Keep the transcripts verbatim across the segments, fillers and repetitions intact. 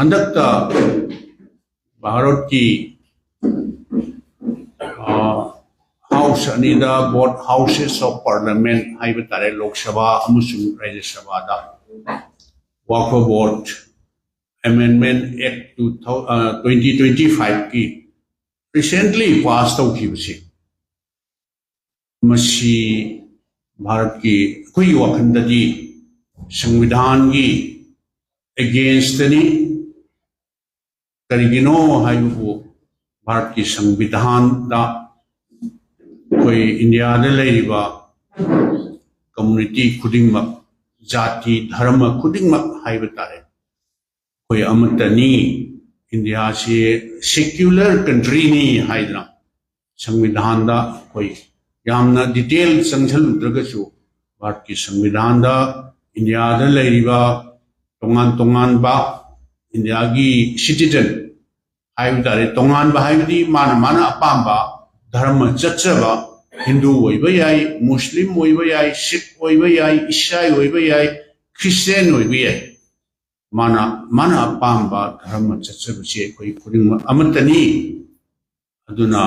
ꯍꯟꯗꯛꯇ ꯚꯥꯔꯠꯀꯤ ꯍꯥꯎꯁ ꯑꯅꯤꯗ, both houses of parliament ꯍꯥꯏꯕ ꯇꯥꯔꯦ, ꯂꯣꯛ ꯁꯚꯥ ꯑꯃꯁꯨꯡ ꯔꯥꯖ꯭ꯌ ꯁꯚꯥꯗ Waqf Board Amendment Act two thousand twenty twenty five ꯀꯤ recently pass ꯇꯧꯈꯤꯕꯁꯦ, ꯃꯁꯤ ꯚꯥꯔꯠꯀꯤ, ꯑꯩꯈꯣꯏꯒꯤ ꯋꯥꯈꯜꯗꯗꯤ ꯁꯪꯕꯤꯙꯥꯟꯒꯤ against ꯅꯤ꯫ ꯀꯔꯤꯒꯤꯅꯣ ꯍꯥꯏꯕꯕꯨ, ꯚꯥꯔꯠꯀꯤ ꯁꯪꯕꯤꯙꯥꯟꯗ ꯑꯩꯈꯣꯏ ꯏꯟꯗꯤꯌꯥꯗ ꯂꯩꯔꯤꯕ community ꯈꯨꯗꯤꯡꯃꯛ, ꯖꯥꯇꯤ, ꯙꯔꯃ ꯈꯨꯗꯤꯡꯃꯛ ꯍꯥꯏꯕ ꯇꯥꯔꯦ, ꯑꯩꯈꯣꯏ ꯑꯃꯠꯇꯅꯤ꯫ ꯏꯟꯗꯤꯌꯥꯁꯤ secular country ꯅꯤ ꯍꯥꯏꯗꯅ ꯁꯪꯕꯤꯙꯥꯟꯗ ꯑꯩꯈꯣꯏ ꯌꯥꯝꯅ detail ꯆꯪꯁꯤꯜꯂꯨꯗ꯭ꯔꯒꯁꯨ, ꯚꯥꯔꯠꯀꯤ ꯁꯪꯕꯤꯙꯥꯟꯗ ꯏꯟꯗꯤꯌꯥꯗ ꯂꯩꯔꯤꯕ ꯇꯣꯉꯥꯟ ꯇꯣꯉꯥꯟꯕ ꯏꯟꯗꯤꯌꯥꯒꯤ citizen ꯍꯥꯏꯕ ꯇꯥꯔꯦ, ꯇꯣꯉꯥꯟꯕ ꯍꯥꯏꯕꯗꯤ ꯃꯥꯅ ꯃꯥꯅ ꯑꯄꯥꯝꯕ ꯙꯔꯃ ꯆꯠꯆꯕ, ꯍꯤꯟꯗꯨ ꯑꯣꯏꯕ ꯌꯥꯏ, ꯃꯨꯁꯂꯤꯝ ꯑꯣꯏꯕ ꯌꯥꯏ, ꯁꯤꯈ ꯑꯣꯏꯕ ꯌꯥꯏ, ꯏꯁꯥꯏ ꯑꯣꯏꯕ ꯌꯥꯏ, ꯈ꯭ꯔꯤꯁꯇꯤꯌꯥꯟ ꯑꯣꯏꯕ ꯌꯥꯏ, ꯃꯥꯅ ꯃꯥꯅ ꯑꯄꯥꯝꯕ ꯙꯔꯃ ꯆꯠꯆꯕꯁꯤ ꯑꯩꯈꯣꯏ ꯈꯨꯗꯤꯡꯃꯛ ꯑꯃꯠꯇꯅꯤ꯫ ꯑꯗꯨꯅ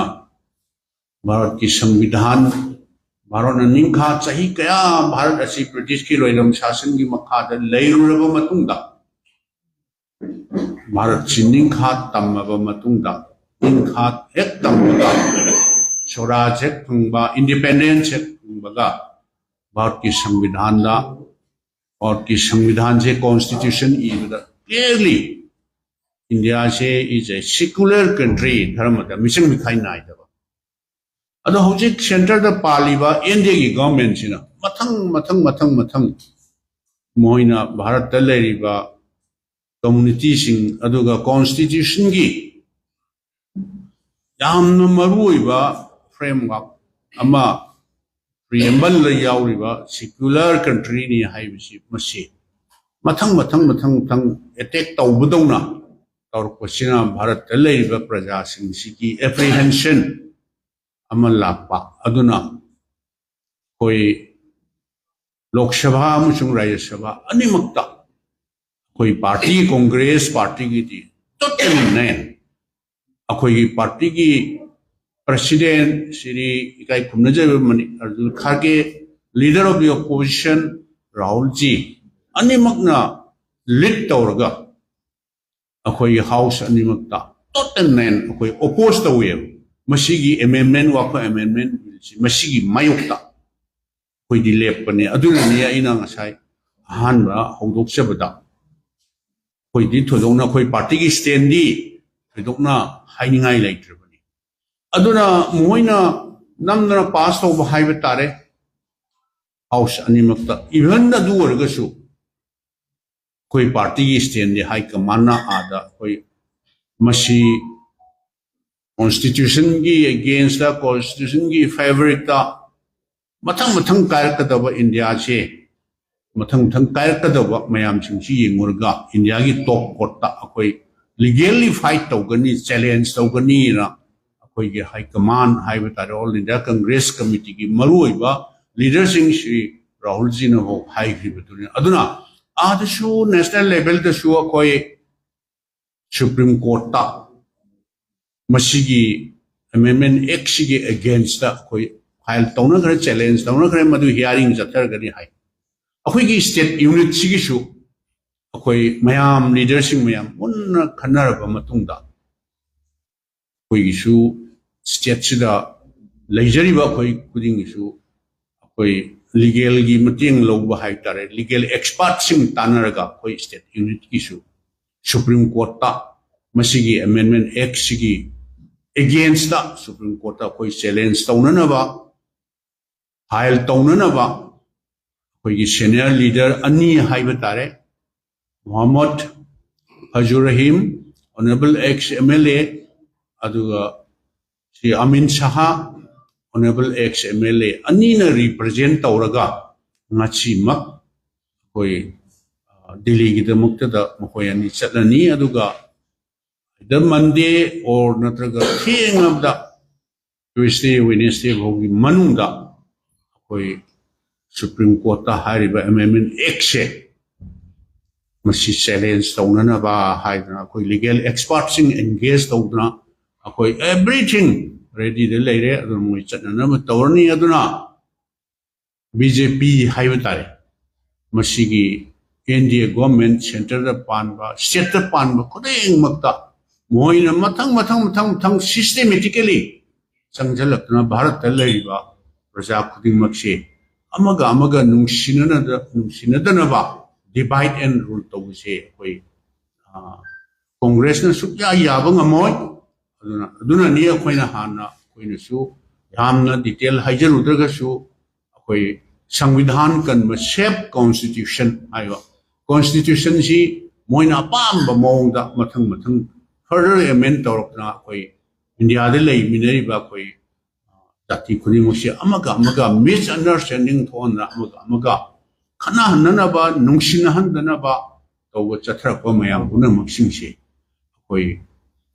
ꯚꯥꯔꯠꯀꯤ ꯁꯪꯕꯤꯙꯥꯟ, ꯚꯥꯔꯠꯅ ꯅꯤꯡꯈꯥ ꯆꯍꯤ ꯀꯌꯥ ꯚꯥꯔꯠ ꯑꯁꯤ ꯕ꯭ꯔꯤꯇꯤꯁꯀꯤ ꯂꯣꯏꯂꯝ ꯁꯥꯁꯟꯒꯤ ꯃꯈꯥꯗ ꯂꯩꯔꯨꯔꯕ ꯃꯇꯨꯡꯗ, ꯚꯥꯔꯠꯁꯤ ꯅꯤꯡꯈꯥ ꯇꯝꯃꯕ ꯃꯇꯨꯡꯗ, ꯅꯤꯡꯈꯥ ꯍꯦꯛ ꯇꯝꯕꯒ, ꯁ꯭ꯋꯔꯥꯖ ꯍꯦꯛ ꯐꯪꯕ, independence ꯍꯦꯛ ꯐꯪꯕꯒ, ꯚꯥꯔꯠꯀꯤ ꯁꯪꯕꯤꯙꯥꯟꯗ, ꯚꯥꯔꯠꯀꯤ ꯁꯪꯕꯤꯙꯥꯟꯁꯦ, constitution ꯏꯕꯗ clearly India say is a secular country, ꯙꯔꯃꯗ ꯃꯤꯆꯪ ꯃꯤꯈꯥꯏ ꯅꯥꯏꯗꯕ꯫ ꯑꯗꯣ ꯍꯧꯖꯤꯛ centre ꯗ ꯄꯥꯜꯂꯤꯕ N D A ꯒꯤ government ꯁꯤꯅ ꯃꯊꯪ ꯃꯊꯪ ꯃꯊꯪ ꯃꯊꯪ ꯃꯣꯏꯅ ꯚꯥꯔꯠꯇ ꯂꯩꯔꯤꯕ community ꯁꯤꯡ, ꯑꯗꯨꯒ constitution ꯒꯤ ꯌꯥꯝꯅ ꯃꯔꯨꯑꯣꯏꯕ framework ꯑꯃ, preamble ꯗ ꯌꯥꯎꯔꯤꯕ secular country ꯅꯤ ꯍꯥꯏꯕꯁꯤ, ꯃꯁꯤ ꯃꯊꯪ ꯃꯊꯪ ꯃꯊꯪ ꯃꯊꯪ attack ꯇꯧꯕꯗꯧꯅ ꯇꯧꯔꯛꯄꯁꯤꯅ ꯚꯥꯔꯠꯇ ꯂꯩꯔꯤꯕ ꯄ꯭ꯔꯖꯥꯁꯤꯡꯁꯤꯒꯤ apprehension ꯑꯃ ꯂꯥꯛꯄ꯫ ꯑꯗꯨꯅ ꯑꯩꯈꯣꯏ ꯂꯣꯛ ꯁꯚꯥ ꯑꯃꯁꯨꯡ ꯔꯥꯖ꯭ꯌ ꯁꯚꯥ ꯑꯅꯤꯃꯛꯇ ꯑꯩꯈꯣꯏ ꯄꯥꯔꯇꯤ, ꯀꯣꯡꯒ꯭ꯔꯦꯁ ꯄꯥꯔꯇꯤꯒꯤꯗꯤ ꯇꯣꯇꯦꯜ ꯅꯦꯟ꯫ ꯑꯩꯈꯣꯏꯒꯤ ꯄꯥꯔꯇꯤꯒꯤ ꯄ꯭ꯔꯁꯤꯗꯦꯟ ꯁ꯭ꯔꯤ ꯏꯀꯥꯏ ꯈꯨꯝꯅꯖꯕ money Arjun ꯈꯥꯔꯒꯦ, leader of the opposition ꯔꯥꯍꯨꯜꯖꯤ, ꯑꯅꯤꯃꯛꯅ ꯂꯤꯗ ꯇꯧꯔꯒ ꯑꯩꯈꯣꯏꯒꯤ ꯍꯥꯎꯁ ꯑꯅꯤꯃꯛꯇ ꯇꯣꯇꯦꯜ ꯅꯦꯟ ꯑꯩꯈꯣꯏ ꯑꯣꯄꯣꯖ ꯇꯧꯋꯦꯕ꯫ ꯃꯁꯤꯒꯤ ꯑꯦꯃꯦꯟꯃꯦꯟ, ꯋꯥꯐꯝ ꯑꯦꯃꯦꯟꯃꯦꯟ ꯕꯤꯜꯁꯤ ꯃꯁꯤꯒꯤ ꯃꯥꯌꯣꯛꯇ ꯑꯩꯈꯣꯏꯗꯤ ꯂꯦꯞꯄꯅꯤ꯫ ꯑꯗꯨꯅꯅꯤ ꯑꯩꯅ ꯉꯁꯥꯏ ꯑꯍꯥꯟꯕ ꯍꯧꯗꯣꯛꯆꯕꯗ ꯑꯩꯈꯣꯏꯗꯤ ꯊꯣꯏꯗꯣꯛꯅ ꯑꯩꯈꯣꯏ ꯄꯥꯔꯇꯤꯒꯤ ꯁ꯭ꯇꯦꯟꯗꯤ ꯊꯣꯏꯗꯣꯛꯅ ꯍꯥꯏꯅꯤꯡꯉꯥꯏ ꯂꯩꯇ꯭ꯔꯕꯅꯤ꯫ ꯑꯗꯨꯅ ꯃꯈꯣꯏꯅ ꯅꯝꯗꯅ ꯄꯥꯁ ꯇꯧꯕ ꯍꯥꯏꯕ ꯇꯥꯔꯦ ꯍꯥꯎꯁ ꯑꯅꯤꯃꯛꯇ꯫ ꯏꯚꯟ ꯑꯗꯨ ꯑꯣꯏꯔꯒꯁꯨ ꯑꯩꯈꯣꯏ ꯄꯥꯔꯇꯤꯒꯤ ꯁ꯭ꯇꯦꯟꯗꯤ ꯍꯥꯏ ꯀꯃꯥꯟꯅ ꯑꯥꯗ ꯑꯩꯈꯣꯏ ꯃꯁꯤ ꯀꯣꯟꯁꯇꯤꯇ꯭ꯌꯨꯁꯟꯒꯤ ꯑꯦꯒꯦꯟꯁꯇ, ꯀꯣꯟꯁꯇꯤꯇ꯭ꯌꯨꯁꯟꯒꯤ ꯐꯦꯕꯔꯤꯛꯇ ꯃꯊꯪ ꯃꯊꯪ ꯀꯥꯏꯔꯛꯀꯗꯕ ꯏꯟꯗꯤꯌꯥꯁꯦ, ꯃꯊꯪ ꯃꯊꯪ ꯀꯥꯏꯔꯛꯀꯗꯕ ꯃꯌꯥꯝꯁꯤꯡꯁꯤ ꯌꯦꯡꯉꯨꯔꯒ ꯏꯟꯗꯤꯌꯥꯒꯤ ꯇꯣꯞ ꯀꯣꯔꯠꯇ ꯑꯩꯈꯣꯏ ꯂꯤꯒꯦꯜꯂꯤ ꯐꯥꯏꯠ ꯇꯧꯒꯅꯤ, ꯆꯦꯂꯦꯟꯖ ꯇꯧꯒꯅꯤꯅ ꯑꯩꯈꯣꯏꯒꯤ ꯍꯥꯏ ꯀꯃꯥꯟ ꯍꯥꯏꯕ ꯇꯥꯔꯦ, ꯑꯣꯜ ꯏꯟꯗꯤꯌꯥ ꯀꯪꯒ꯭ꯔꯦꯁ ꯀꯃꯤꯇꯤꯒꯤ ꯃꯔꯨꯑꯣꯏꯕ ꯂꯤꯗꯔꯁꯤꯡ ꯁ꯭ꯔꯤ ꯔꯥꯍꯨꯜꯖꯤꯅꯐꯥꯎ ꯍꯥꯏꯈ꯭ꯔꯤꯕꯗꯨꯅꯤ꯫ ꯑꯗꯨꯅ ꯑꯥꯗꯁꯨ ꯅꯦꯁꯅꯦꯜ ꯂꯦꯚꯦꯜꯗꯁꯨ ꯑꯩꯈꯣꯏ ꯁꯨꯄ꯭ꯔꯤꯝ ꯀꯣꯔꯠꯇ ꯃꯁꯤꯒꯤ ꯑꯦꯃꯦꯟꯃꯦꯟ ꯑꯦꯛꯁꯤꯒꯤ ꯑꯦꯒꯦꯟꯁꯇ ꯑꯩꯈꯣꯏ ꯐꯥꯏꯜ ꯇꯧꯅꯈ꯭ꯔꯦ, ꯆꯦꯂꯦꯟꯖ ꯇꯧꯅꯈ꯭ꯔꯦ, ꯃꯗꯨ ꯍꯤꯌꯥꯔꯤꯡ ꯆꯠꯊꯔꯒꯅꯤ ꯍꯥꯏ꯫ ꯑꯩꯈꯣꯏꯒꯤ ꯁ꯭ꯇꯦꯠ ꯌꯨꯅꯤꯠꯁꯤꯒꯤꯁꯨ ꯑꯩꯈꯣꯏ ꯃꯌꯥꯝ ꯂꯤꯗꯔꯁꯤꯡ ꯃꯌꯥꯝ ꯃꯨꯟꯅ ꯈꯟꯅꯔꯕ ꯃꯇꯨꯡꯗ ꯑꯩꯈꯣꯏꯒꯤꯁꯨ ꯁ꯭ꯇꯦꯠꯁꯤꯗ ꯂꯩꯖꯔꯤꯕ ꯑꯩꯈꯣꯏ ꯈꯨꯗꯤꯡꯒꯤꯁꯨ ꯑꯩꯈꯣꯏ ꯂꯤꯒꯦꯜꯒꯤ ꯃꯇꯦꯡ ꯂꯧꯕ ꯍꯥꯏ ꯇꯥꯔꯦ, ꯂꯤꯒꯦꯜ ꯑꯦꯛꯁꯄꯥꯔꯠꯁꯤꯡ ꯇꯥꯟꯅꯔꯒ ꯑꯩꯈꯣꯏ ꯁ꯭ꯇꯦꯠ ꯌꯨꯅꯤꯠꯀꯤꯁꯨ ꯁꯨꯄ꯭ꯔꯤꯝ ꯀꯣꯔꯠꯇ ꯃꯁꯤꯒꯤ ꯑꯦꯃꯦꯟꯃꯦꯟ ꯑꯦꯛꯁꯤꯒꯤ ꯑꯦꯒꯦꯟꯁꯇ ꯁꯨꯄ꯭ꯔꯤꯝ ꯀꯣꯔꯠꯇ ꯑꯩꯈꯣꯏ ꯆꯦꯂꯦꯟꯖ ꯇꯧꯅꯅꯕ, ꯐꯥꯏꯜ ꯇꯧꯅꯅꯕ ꯑꯩꯈꯣꯏꯒꯤ ꯁꯦꯅꯤꯌꯔ ꯂꯤꯗꯔ ꯑꯅꯤ ꯍꯥꯏꯕ ꯇꯥꯔꯦ, Mohammad Fajur Rahim, honourable ex M L A, ꯑꯗꯨꯒ Shri Amin Shah, honourable ex M L A ꯑꯅꯤꯅ ꯔꯤꯄ꯭ꯔꯖꯦꯟ ꯇꯧꯔꯒ ꯉꯁꯤꯃꯛ ꯑꯩꯈꯣꯏ, ꯑ, ꯗꯤꯜꯂꯤꯒꯤꯗꯃꯛꯇꯗ ꯃꯈꯣꯏ ꯑꯅꯤ ꯆꯠꯂꯅꯤ꯫ ꯑꯗꯨꯒ either Monday or ꯅꯠꯇ꯭ꯔꯒ ꯊꯦꯡꯂꯕꯗ Tuesday, Wednesday ꯐꯥꯎꯒꯤ ꯃꯅꯨꯡꯗ ꯑꯩꯈꯣꯏ ꯁꯨꯄ꯭ꯔꯤꯝ ꯀꯣꯔꯠꯇ ꯍꯥꯏꯔꯤꯕ ꯑꯦꯃꯦꯟꯃꯦꯟ ꯑꯦꯛꯁꯦ ꯃꯁꯤ ꯆꯦꯂꯦꯟꯖ ꯇꯧꯅꯅꯕ ꯍꯥꯏꯗꯅ ꯑꯩꯈꯣꯏ ꯂꯤꯒꯦꯜ ꯑꯦꯛꯁꯄꯔꯠꯁꯤꯡ ꯑꯦꯟꯒꯦꯖ ꯇꯧꯗꯅ ꯑꯩꯈꯣꯏ ꯑꯦꯚ꯭ꯔꯤꯊꯤꯡ ꯔꯦꯗꯤꯗ ꯂꯩꯔꯦ꯫ ꯑꯗꯨꯅ ꯃꯣꯏ ꯆꯠꯅꯅꯕ ꯇꯧꯔꯅꯤ꯫ ꯑꯗꯨꯅ ꯕꯤ ꯖꯦ ꯄꯤ ꯍꯥꯏꯕ ꯇꯥꯔꯦ, ꯃꯁꯤꯒꯤ ꯑꯦꯟ ꯗꯤ ꯑꯦ ꯒꯣꯔꯃꯦꯟ ꯁꯦꯟꯇꯔꯗ ꯄꯥꯟꯕ, ꯁ꯭ꯇꯦꯠꯇ ꯄꯥꯟꯕ ꯈꯨꯗꯤꯡꯃꯛꯇ ꯃꯣꯏꯅ ꯃꯊꯪ ꯃꯊꯪ ꯃꯊꯪ ꯃꯊꯪ ꯁꯤꯁꯇꯦꯃꯦꯇꯤꯀꯦꯂꯤ ꯆꯪꯁꯤꯜꯂꯛꯇꯨꯅ ꯚꯥꯔꯠꯇ ꯂꯩꯔꯤꯕ ꯄ꯭ꯔꯖꯥ ꯈꯨꯗꯤꯡꯃꯛꯁꯦ ꯑꯃꯒ ꯑꯃꯒ ꯅꯨꯡꯁꯤꯅꯅꯗ-, ꯅꯨꯡꯁꯤꯅꯗꯅꯕ ꯗꯤꯚꯥꯏꯠ ꯑꯦꯟ ꯔꯨꯜ ꯇꯧꯕꯁꯦ ꯑꯩꯈꯣꯏ, ꯑ, ꯀꯣꯡꯒ꯭ꯔꯦꯁꯅ ꯁꯨꯛꯌꯥ ꯌꯥꯕ ꯉꯝꯃꯣꯏ꯫ ꯑꯗꯨꯅ, ꯑꯗꯨꯅꯅꯤ ꯑꯩꯈꯣꯏꯅ ꯍꯥꯟꯅ ꯑꯩꯈꯣꯏꯅꯁꯨ ꯌꯥꯝꯅ ꯗꯤꯇꯦꯜ ꯍꯥꯏꯖꯔꯨꯗ꯭ꯔꯒꯁꯨ ꯑꯩꯈꯣꯏ ꯁꯪꯕꯤꯙꯥꯟ ꯀꯟꯕ, ꯁꯦꯞ ꯀꯣꯟꯁꯇꯤꯇ꯭ꯌꯨꯁꯟ ꯍꯥꯏꯕ ꯀꯣꯟꯁꯇꯤꯇ꯭ꯌꯨꯁꯟꯁꯤ ꯃꯣꯏꯅ ꯑꯄꯥꯝꯕ ꯃꯑꯣꯡꯗ ꯃꯊꯪ ꯃꯊꯪ ꯐꯔꯗꯔ ꯑꯦꯃꯦꯟ ꯇꯧꯔꯛꯇꯅ ꯑꯩꯈꯣꯏ ꯏꯟꯗꯤꯌꯥꯗ ꯂꯩꯃꯤꯟꯅꯔꯤꯕ ꯑꯩꯈꯣꯏ ꯖꯥꯇꯤ ꯈꯨꯗꯤꯡꯃꯛꯁꯦ ꯑꯃꯒ ꯑꯃꯒ ꯃꯤꯁꯑꯟꯗꯔꯁꯇꯦꯟꯗꯤꯡ ꯊꯣꯛꯍꯟꯗꯅ ꯑꯃꯒ ꯑꯃꯒ ꯈꯠꯅꯍꯟꯗꯅꯕ, ꯅꯨꯡꯁꯤꯅꯍꯟꯗꯅꯕ ꯇꯧꯕ ꯆꯠꯊꯔꯛꯄ ꯃꯌꯥꯝ ꯄꯨꯝꯅꯃꯛꯁꯤꯡꯁꯦ ꯑꯩꯈꯣꯏ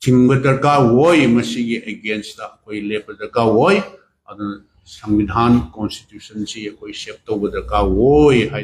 ꯊꯤꯡꯕ ꯗꯔꯀꯥꯔ ꯑꯣꯏ꯫ ꯃꯁꯤꯒꯤ ꯑꯦꯒꯦꯟꯁꯇ ꯑꯩꯈꯣꯏ ꯂꯦꯞꯄ ꯗꯔꯀꯥꯔ ꯑꯣꯏ꯫ ꯑꯗꯨꯅ ꯁꯪꯕꯤꯙꯥꯟ, ꯀꯣꯟꯁꯇꯤꯇ꯭ꯌꯨꯁꯟꯁꯤ ꯑꯩꯈꯣꯏ ꯁꯦꯞ ꯇꯧꯕ ꯗꯔꯀꯥꯔ ꯑꯣꯏ ꯍꯥꯏ꯫